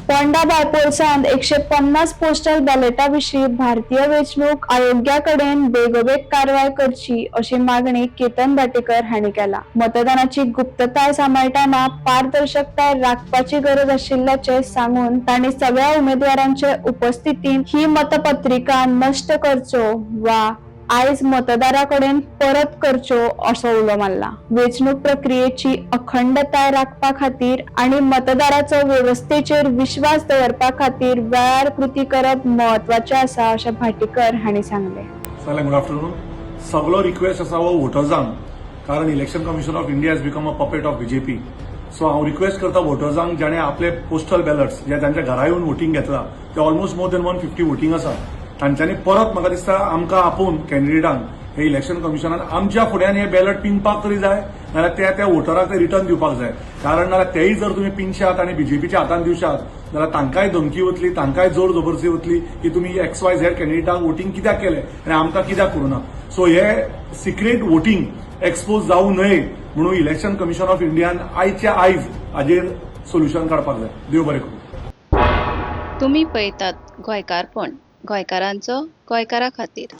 Ponda बायपोल्सांत 150 postal बॅलेटा विशीं भारतीय वेंचणूक आयोगा कडेन बेगोबेग कारवाय करची अशी मागणी केतन भाटीकर हांणी केला. मतदानाची गुप्तताय सांबाळटना पारदर्शकताय राखपाची गरज आशिल्ल्याचे सांगून तांणी सगळ्या उमेदवारांचे उपस्थितीत ही मतपत्रिका नश्ट करच्यो वा आयज मतदारा कडेन परत करच्यो असो उलो मारला. वेंचणूक प्रक्रियेची अखंडताय राखपा खातीर आनी मतदाराचो वेवस्थेचेर विश्वास दवरपा खातीर वेळार कृती करप म्हत्वाचें आसा अशें भाटीकर हांणी सांगलें. सगळ्यांक गुड आफ्टरनून. सगळो रिक्वेस्ट आसा हो वोटर्सांक, कारण Election Commission of India has become a puppet of BJP. So हांव रिक्वेस्ट करता वोटर्सांक, जाणे आपले पोस्टल बॅलट्स जे तांच्या घरा येवन वोटींग घेतला, ते almost more than 150 voting आसा, तांच्यांनी परत म्हाका दिसता आमकां आपोवन कॅन्डिडेटांक हे इलेक्शन कमिशनान आमच्या फुड्यान हे बॅलट पिनपाक तरी जाय, नाल्यार त्या त्या वोटराक ते रिटर्न दिवपाक जाय. कारण नाल्यार तेय जर तुमी पिनशात आनी बीजेपीच्या हातान दिवशात जाल्यार तांकांय धमकी वतली, तांकांय जोर जबरदस्ती वतली की तुमी एक्स वाय झेड कॅन्डिडेटाक वोटींग कित्याक केलें आनी आमकां कित्याक करूं ना. सो हे सिक्रेट वोटींग एक्सपोज जावं नये म्हणून इलेक्शन कमिशन ऑफ इंडियान आयच्या आयज हाजेर सोल्युशन काडपाक जाय. देव बरें करूं. तुमी पळयतात गोंयकारपण, गोंयकारांचो, गोंयकारा खातीर.